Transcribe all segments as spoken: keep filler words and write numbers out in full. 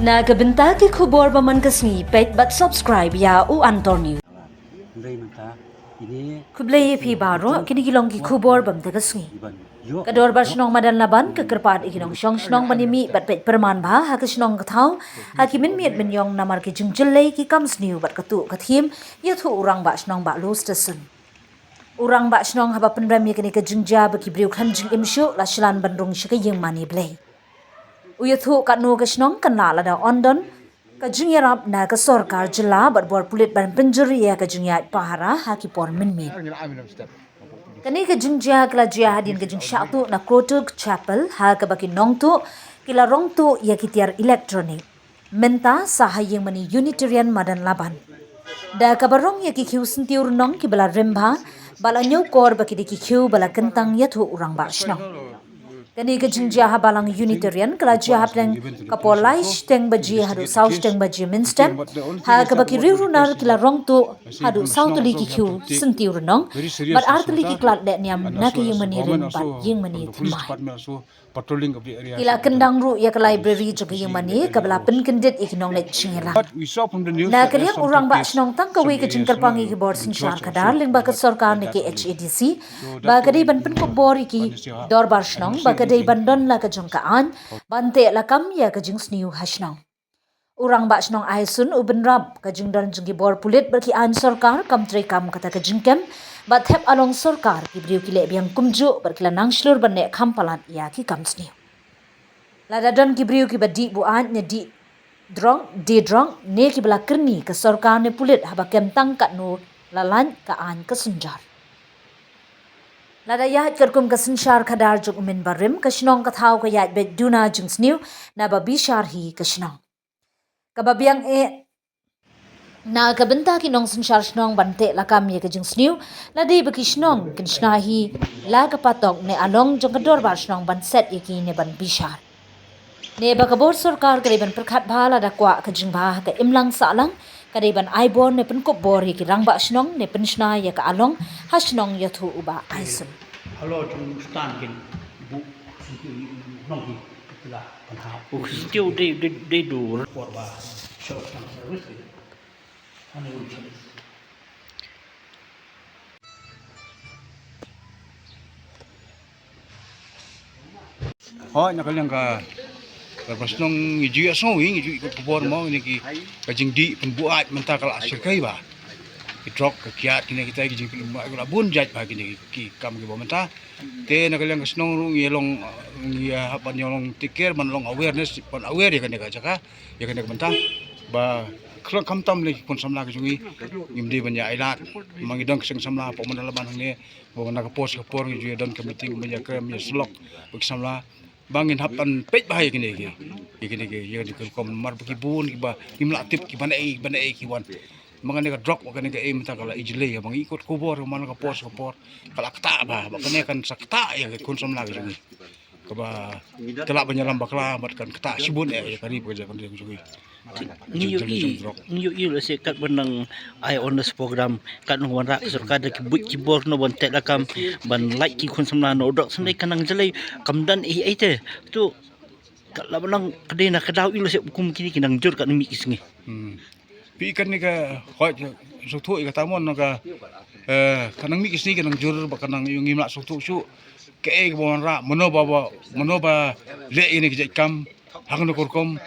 Na ka bynta ki khubor ba man ka sngi, peit bad subscribe ïa U Antor News. Khublei ïa phi baroh, kine ki long ki khubor ba man ka sngi. Ka Dorbar Shnong Madan Laban ka kyrpad ïa ki nongshong shnong ban ïa mih bad peit pyrman bha ha ka shnong ka thaw ha ki mynmiet mynïong namar ki jingjyllei ki kam sniew bad ka tuh ka thiem ïathuh u Rangbah Shnong Bah Lou Stason. U Rangbah Shnong haba pynrem ïa kane ka jingjia ba ki briew khlem jingim shuh la shlan ban rung sha ka ïing mane blei. U ïathuh katno ka shnong kan lah lada yn don ka jingïarap na ka sorkar jylla bad bor pulit ban pynjur ïa ka jingïaid pahara ha ki por mynmiet. Kane ka jingjia ka la jia hadien ka jingshah tuh na Kotuk Chapel ha kaba ki nongtuh ki la rong tuh ïa ki tiar electronic. Mynta sa ha ïing mane Unitarian Madan Laban. Da kaba rong ïa ki khiew syntiew rnong kiba la rim bha, ba la ñiewkor ba ki dei ki khiew ba la kyntang ïathuh u Rangbah Shnong. Kane ka jingjia ha Balang Unitarian ka la jia hapdeng ka por lai shiteng baje haduh saw shiteng baje mynstep, ha kaba ki riewrunar ki la rong tuh haduh saw tylli ki khiew syntiew rnong bad ar tylli ki khlad lehniam na ka ïing mane rim bad ïing mane thymmai. Ki la kyndang ruh ïa ka library jong ka ïing mane kaba la pynkyndit ïa ki nongleit jingïalang. Na ka liang u Rangbah Shnong tang kawei ka jingkyrpang ïa ki bor synshar khadar lyngba ka sorkar ne ka K H A D C ba ka dei ban pynkup bor ïa ki dorbar shnong ba ka dei ban don la ka jong ka aiñ ban teh lakam ïa ka jingsniew ha shnong. U Rangbah Shnong Aisun u bynrap ka jingdon jong ki bor pulit bad ki aiñ sorkar kam treikam kata ka jingkem bad thep along sorkar ki briew ki leh biang kumjuh bad ki la nang shlur ban leh kham palat ïa ki kam sniew. Lada don ki briew kiba dih buaid ne dih drok, die drok ne kiba la kyrni ka sorkar ne pulit haba kem tang katno la lait ka aiñ ka synjar. Lada ïaid katkum ka synshar khadar jong u mynbarim ka shnong ka thaw ka ïaid beit duna jingsniew naba bishar hi ka shnong. Kaba biang eh na ka bynta ki nongsynshar shnong ban teh lakam ïa ka jingsniew, la dei ba ki shnong kin shna hi la ka patok ne along jong ka dorbar shnong ban set ïa ki ne ban bishar. Ne ba ka bor sorkar ka dei ban pyrkhat bha lada kwah ka jingbha ha ka imlang sahlang, ka dei ban ai bor ne pynkup bor ïa ki rangbah shnong ne pynshna ïa ka along ha shnong ïathuh u Bah Aisun. Hello, jong stan kin bu sngewthuh ïa u nong hi, ila pynhap. U sngewthuh dei, dei, dei dur. Por ba show stan service. Ani u service. Hooid, na ka liang ka, ka ba shnong ngi ju ïohsngew, ngi ju ïoh khubor mo, ngi ki, ka jingdih pynbuaid mynta ka la shyrkhei ba. Ki drok, ka kiad, kine kita ki jingpynbuaid ka la bun jait ba kine ki kam kiba mynta. Te na ka liang ka shnong ruh ngi long, ngi hap ban ïa long take care, ban long awareness, ban aware ïa kane ka jaka, ïa kane ka bynta. Ba khlong khamtam lei ki khun samla ki jong ngi, ngim dei ban ïa ailad. Ma ngi don ka seng samla hapoh Madan Laban hangne, ba na ka por sha ka por ngi ju ïa don ka meeting ban ïa kren, ïa syllok bad ki samla. Ba ngin hap ban peit bha ïa kine ki, ïa kine ki, ïa kine ki rukom namar ba ki bun kiba ngim lah tip kiba naei, ba naei ki wan. Ma kane ka drok, ma kane ka ei mynta ka la ijlei, ba ngi ikut khubor man la ka por sha ka por ka la ktah bha, ba kane kan sa ktah ïa ki khun samla ki jong ngi. Kaba ka lah ban ïalam bakla bad kan ktah shibun eh ïa ka ri bad ka jaitbynriew jong ngi. Ngi ïohi, ngi ïohi lehse katba nang ai awareness program, kat nang wanrah ka sorkar da ki buit ki bor no ban teh lakam, ban lait ki khun samla no, u drok sngewdei ka nang jlei, kam don ei ei te. To, ka la ba nang ka dei na ka daw i lehse kum kine ki nang jur kat nang mih ki sngi. Hmm. Phi kane ka hooid, sngewthuh ïa kata mo, na ka, eh, ka nang mih ki sngi ka nang jur ba ka nang ïoh ngim lah sngewthuh shuh. Kaei kaba wanrah, mano ba, ba, mano ba leh ïa kine ki jait kam, ha kano ka rukom,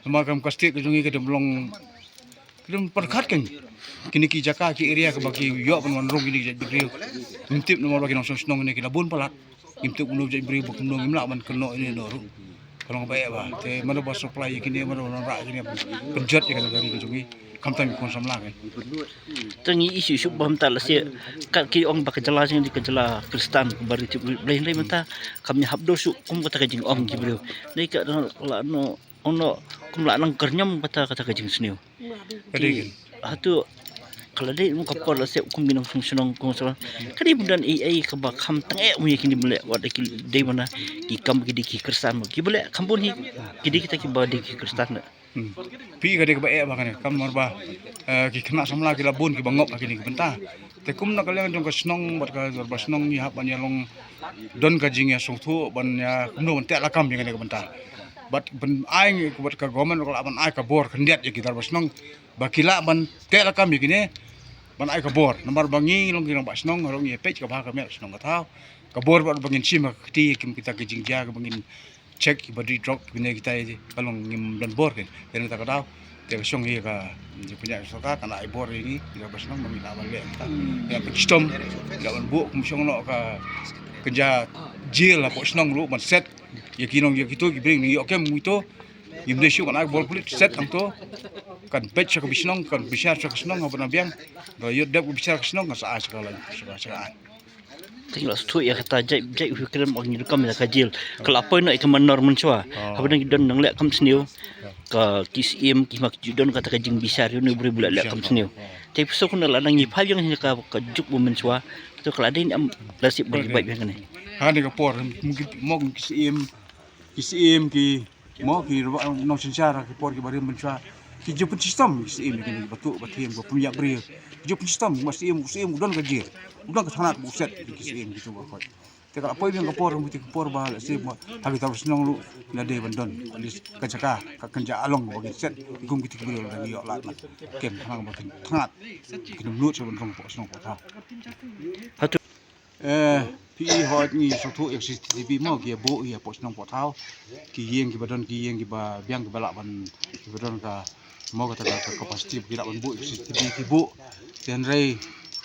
namar ka kam ka state ka jong ngi ka dang long, ka dang pyrkhat kan. Kine ki jaka ki area kaba ki ïoh ban wan rung kine ki jait briew. Ngim tip namar ba ki nongshong shnong kine ki la bun palat. Ngim tip kumno jait briew ba kumno, ngim lah ban kynnoh ine no ruh. Ka long ba eh ba. Te mano ba supply ïa kine, mano ba wanrah ïa kine, pynjot ïa kane ka ri ka jong ngi. Khamtam ki khun samla kan. Te ngi ïohi shuh shuh ba mynta lehse kat ki ong ba ka jylla jong ngi ka jylla Khristan kaba ri tip Blei, hynrei mynta kam ïa hap dur shuh kum kata ka jingong ki briew. Dei ka la no, ono kum la nang kyrñiam kata, kata ka jingsniew. Ka dei kan. Hato ka la dei mo ka por lehse kum ki nongshong shnong kum shnong. Ka dei ba don ei ei kaba kham tang eh mo ïa kine ba leh wat ki dei mana ki kam ki dei ki Khristan mo. Ki ba leh kham bun hi ki dei kita kiba dei ki Khristan. Hmm. Phi ka dei kaba eh ba kane, ka namar ba, eh, ki khynnah samla ki la bun kiba ngop ha kine ki bynta. Te kum na ka liang jong ka shnong bad ka dorbar shnong ngi hap ban ïa long don ka jingïasngewthuh ban ïa kumno ban teh lakam ïa kane ka bynta. Bad ban ai ngi, bad ka government ka lah ban ai ka bor khyndiat ïa ki dorbar shnong ba ki lah ban teh lakam ïa kine, ban ai ka bor. Namar ba ngi long ki rangbah shnong, ruh ngi peit ka bha ka miat shnong ka thaw. Ka bor bad ba ngin shim ha ka kti ïa ki, kita ki jingjia kaba ngin check kiba dih drok kine kita, ka long ngim don bor ki. Te nangta ka daw te ka shong hi ka jingpynïaid sorkar, kan ai bor ïa ngi, ïa ba shnong ba ngi lah ban leh kita. Ïa ba chitom, ïa ban buh kum shong noh ka kynja jail hapoh shnong ruh ban set ïa ki nong ïa kitu ki briew ngi ïoh kem ngi to. Ngim dei shuh kan ai bor pulit set tang to. Kan peit sha ka bishnong, kan bishar sha ka shnong, haba na biang. Ba ïoh dep ka bishar ka shnong, kan sa ai sha ka lain, sha ka, sha ka aiñ. Te ngi la sdang ïa kata jait, jait u kren ba ngi rukom ïa ka jail. Ka la poi noh ïa ka Manor mynshuwa. Oh. Haba nang ki don nang leh kam sniew. Ka ki siem ki mak ju don kata ka jingbishar ïa u briew ba la leh kam sniew. Te pisa kuna la nang ngi phai ïa ka, ka juk ba mynshuwa. To ka la dei am la sip ba ki bait ïa kane. Ha ne ka por mungkin mo ki siem, ki siem ki Mo ki ruh nong synshar ki por kiba rim mynshuwa. Ki ju pynshitom ki siem ki ba tu ba thiem ba pynïap briew. Ki ju pynshitom ma siem, siem u don ka jir. U don ka thanat ba u set ki siem ki tu ba khot. Te ka la poi biang ka por, ka por ba la siem ha ki tar shnong ruh na dei ban don. At least ka jaka ka kynja along ba ki set kum ki tik briew da ngi ïoh lad na. Kem thanat ba kin thanat. Ki num lut sha ban rong po shnong po thaw. Eh, phi i hoi ngi sngewthuh ïa ka C C T V mo ki ïa buh ïa poh shnong poh thaw. Ki ïing kiba don ki ïing kiba biang kiba lah ban kiba don ka mo kata ka, ka capacity ba ki lah ban buh ïa ka C C T V ki buh. Te hynrei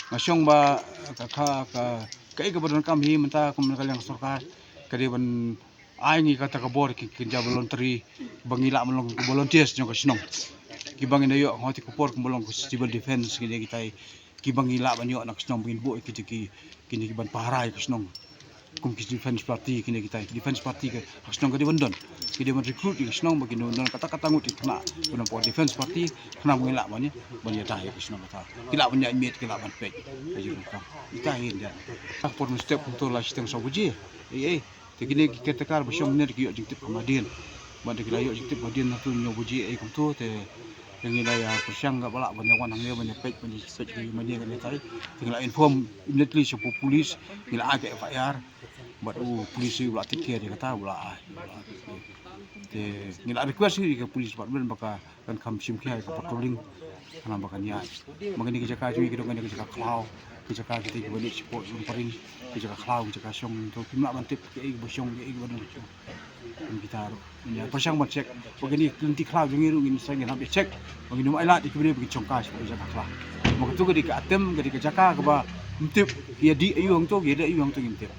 nga shong ba ka, ka, ka, kaei kaba donkam hi mynta kum ka liang sorkar ka dei ban ai ngi kata ka bor ki, ki kynja voluntary ba ngi lah ban long volunteers jong ka shnong. Kiba ngi da ïoh nga hoti ka por kumba long ka civil defense ngi dei kitai. Kiba ngi lah ban ïoh na ka shnong ba ngin buh ïa ki, ki, kine ki ban pahara ïa ka shnong. Kum ki defense party kine kitai, ki defense party ka, ha ka shnong ka dei ban don. Ki dei ban recruit ïa ka shnong ba kin don kata kata ngut ïa ki khynnah ba don por defense party, khynnah ba ngi lah ban ïa, ban ïada ïa ka shnong kata. Ki lah ban ïaid miet, ki lah ban peit. Ka jingkyrkhu. Ita hi ïa. Ka por mynstep kumto la shiteng saw baje. Ei, ei. Te kine ki caretaker ba shong ne ki ïoh jingtip ka madien. Bad ki la ïoh jingtip madien hangtu hynñiew baje ei kumto te ngi la ïa pyrshang kaba lah ban ïa wan hangne ban ïa peit ban ïa peit ki madien kane tai. Te ngi la inform immediately sha u police, ngi la ai ka F I R. Bad u police u la take care ïa kata u la ai. Te ngi la request ïa ka police department ba ka kan kham shim khia ïa ka patrolling. Khnang ba kan ïaid. Ma kane ki jaka jong ngi ki dong kane ki jaka khlaw, ki jaka kita kiba leit shapoh Lumparing, ki jaka khlaw, ki jaka shong, to kim lah ban tip kiei kiba shong, kiei kiba don shong. Kum kita ruh ngin ïa pyrshang ban check. Ba kane ki lynti khlaw jong ngi ruh ngin sa ngin hap ïa check. Ba ngin ym ailad ïa ki briew ba kin shong kai shapoh jaka khlaw. Ma katu ka dei ka atem, ka dei ka jaka kaba ym tip, ki ïa dih aïu hangto, ki ïa dih aïu hangto ngim tip.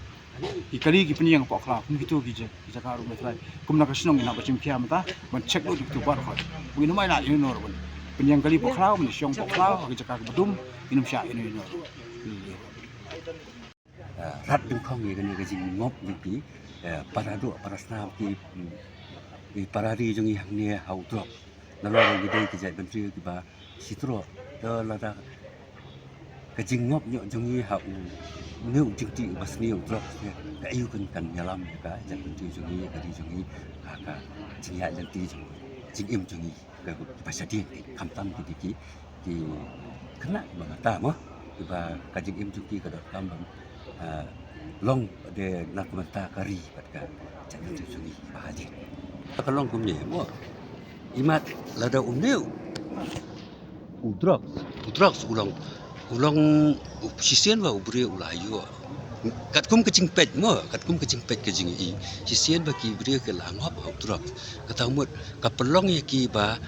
Ki kali ki pynïeng hapoh khlaw kum kito ki je, ki jaka ruh ba trai. Kum na ka shnong ngin hap ba shim khia mynta ban check lut kito baroh. Ngin ym ailad ïano ïano ruh ban pynïeng kali hapoh khlaw, ban shong hapoh khlaw ha ki jaka kiba dum, ngin ym shah ïano ïano ruh. Ah, rat dyngkhong ïa kane ka jingngop jong ki, eh, para doh para snam ki, mm, ki para ri jong ngi hangne ha u drok. Nalor ngi dei ki jaitbynriew kiba shi troh. Te lada ka jingngop ñiuh jong ngi ha u, une u jingtih uba sniew u drok, kaei u kan, kan ïalam ïa ka jaitbynriew jong ngi, ka ri jong ngi ha ka jingïaid lynti jong, jingim jong ngi. Ka, kiba shadien, khamtam ki dei ki, ki khynnah ba mynta mo, kiba ka jingim jong ki ka donkam ban, ah, long de na ka bynta ka ri bad ka jaitbynriew jong ngi ba hadien. Ka long kumne mo. Imat lada une u drugs, u drugs u long, u long, u shisien ba u briew u la ïoh. Katkum ka jingpeit mo, katkum ka jingpeit ka jingïohi. Shisien ba ki briew ki la ngop ha u drugs. Kata mut ka pynlong ïa ki ba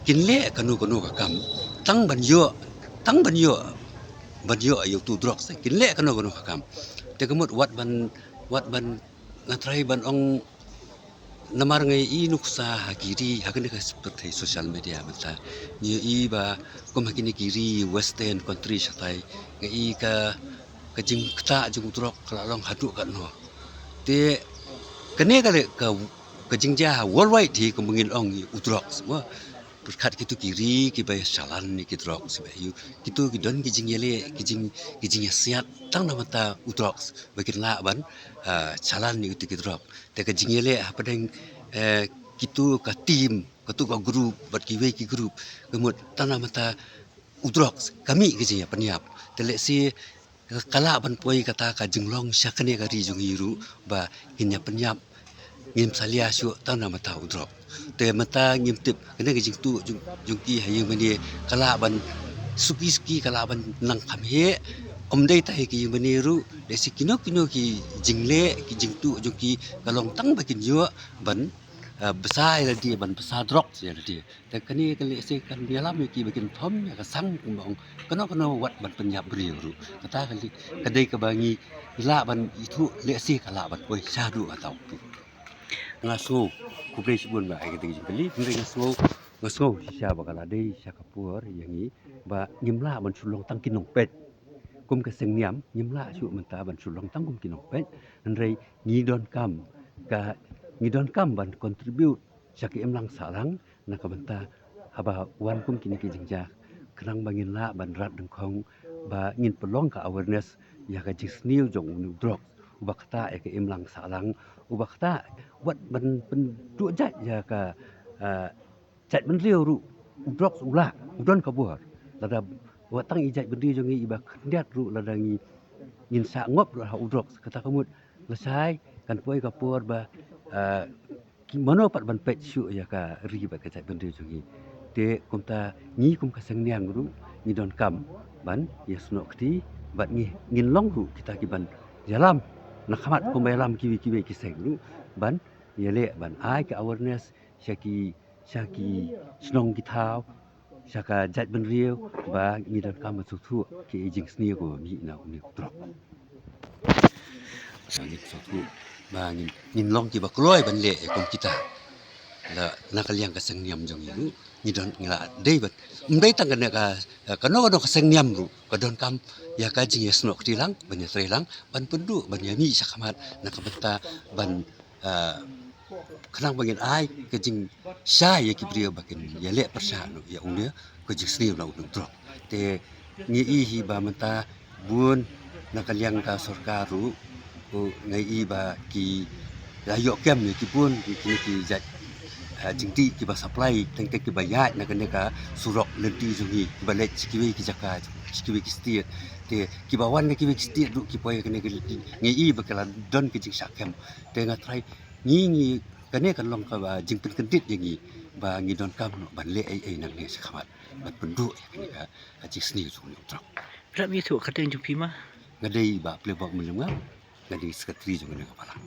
kin leh kano kano ka kam. Tang ban ïoh, tang ban ïoh, ban ïoh ïa utu u drugs. Kin leh kano kano ka kam. Te ka mut wat ban, wat ban nga trai ban ong namar nga ïohi nuksa ha ki ri ha kane ka pyrthei social media mynta. Ngi ïohi ba kum ha kine ki ri western country shatai. Nga ïohi ka, ka jingktah jong u drok ka la long haduh katno. Te kane ka, ka, ka jingjia ha worldwide hi kumba ngin ong u drok. Mo. Pyrkhat kito ki ri kiba ïa shalan ïa ki drugs ba ïoh. Kito ki don ki jingïaleh, ki jing, ki jingïasiat tang na bynta u drugs ba kin lah ban, ah, shalan ïa kito ki drug. Te ka jingïaleh hapdeng, eh, kito ka team, kito ka group bad kiwei ki group ka mut tang na bynta u drugs ka mih ka jingïapynïap. Te lehse ka lah ban poi kata ka jinglong sha kane ka ri jong ngi ruh ba kin ïapynïap Ngim salia shuh tang na bynta u drok. Te mynta ngim tip kane ka jingtuh jong, jong ki ha ïing mane ka lah ban suki suki, ka lah ban nang kham heh. Ym dei tang ha ki ïing mane ruh, lehse kino kino ki jingleh, ki jingtuh jong ki ka long tang ba kin ïoh ban, ah, bsa ïa lade, ban bsa drok ïa lade. Te kane ka lehse kan ïalam ïa ki ba kin thom ïa ka sang kumba ong kano kano wat ban pynïap briew ruh. Kata ka dei, ka dei kaba ngi lah ban ithuh, lehse ka lah ban poi shaduh kata u pur. Nga sngew, khublei shibun ba ai kata ka jingkylli, hynrei nga sngew, nga sngew shisha ba ka la dei sha ka por ïa ngi ba ngim lah ban shu long tang ki nongpeit. Kum ka seng niam ngim lah shuh mynta ban shu long tang kum ki nongpeit, hynrei ngi donkam ka, ngi donkam ban contribute sha ka imlang sahlang na ka bynta haba wan kum kine ki jingjia, khnang ba ngin lah ban rat dyngkhong, ba ngin pynlong ka awareness ïa ka jingsniew jong une u drok uba ktah ïa ka imlang sahlang, uba ktah wat ban pynduh jait ïa ka, ah, jaitbynriew ruh. U drok u lah, u don ka bor. Lada wat tang i jaitbynriew jong ngi iba khyndiat ruh, lada ngi, ngin sah ngop ruh ha u drok, kata ka mut lashai kan poi ka por ba, ah, ki mano pat ban peit shuh ïa ka ri bad ka jaitbynriew jong ngi. Te kumta ngi kum ka seng niam ruh ngi donkam ban ïasnoh kti bad ngi, ngin long ruh kita ki ban ïalam na khmat kumba ïalam kiwei kiwei ki seng ruh, ban ïaleh ban ai ka awareness sha ki, sha ki shnong ki thaw, sha ka jaitbynriew ba ngi donkam ban sngewthuh ki jingsniew kiba mih na une u drok. Sa ngi sngewthuh ba ngin, ngin long kiba kloi ban leh ïa kum kita. La na ka liang ka seng niam jong ngi ruh ngi don, ngi la dei ban, ym dei tang kane ka, kano kano ka seng niam ruh ka donkam ïa ka jingïasnoh kti lang, ban ïatrei lang, ban pynduh, ban ïamih sha khmat na ka bynta ban, ah, khnang ba ngin ai ka jingshai ïa ki briew ba kin ïaleh pyrshah noh ïa une ka jingsniew na une u drok. Te ngi i hi ba mynta bun na ka liang ka sorkar ruh, u, nga i ba ki la ïoh kem ïa ki bun kine ki jait, ah, jingdih kiba supply teng teng kiba ïaid na kane ka surok lynti jong ngi kiba leit sha kiwei ki jaka, sha kiwei ki state. Te kiba wan na kiwei ki state ruh ki poi ha kane ka lynti, ngi i ba ki la don ki jingshah kem. Te nga trai ngi, ngi, kane kan long kaba jingpynkyndit ïa ngi ba ngi donkam noh ban leh ei ei nangne sha khmat ban pynduh ïa kane ka, ka jingsniew jong une u drok. Phi la ïathuh kyrteng jong phi ma? Nga dei Bah Pynliew Bok Mylliem, nga dei secretary jong kane ka balang.